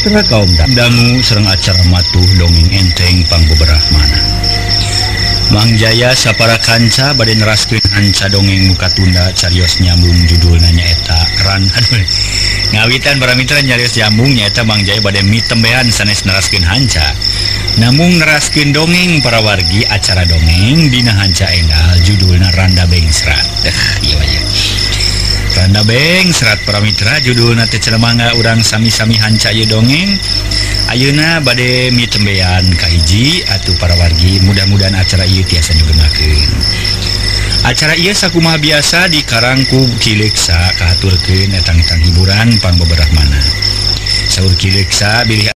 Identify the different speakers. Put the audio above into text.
Speaker 1: Mitra kaum dangu sareng acara matuh dongeng enteng pangbeberahmana. Mang Jaya sapara kanca bade neraskeun hanca dongeng muka tunda carios nyambung judulna nyaeta Ran. Aduh, ngawitan para mitra nyarios nyambung nyaeta Mang Jaya bade mitembean sanes neraskeun hanca. Namung neraskeun dongeng para wargi acara dongeng dina hanca enggal judulna Randa Bengsrat. Ieu wae. Randa Bengsrat para mitra judulna teh mangga urang sami-sami hanca ieu dongeng. Ayeuna bade mitembean kahiji atuh para wargi, mudah-mudahan acara ieu tiasa nyugemakeun. Acara ieu sakumaha biasa dikarang ku Ki Leuksa kahaturkeun etang-etang hiburan pangbeberahmana. Saur Ki Leuksa bilih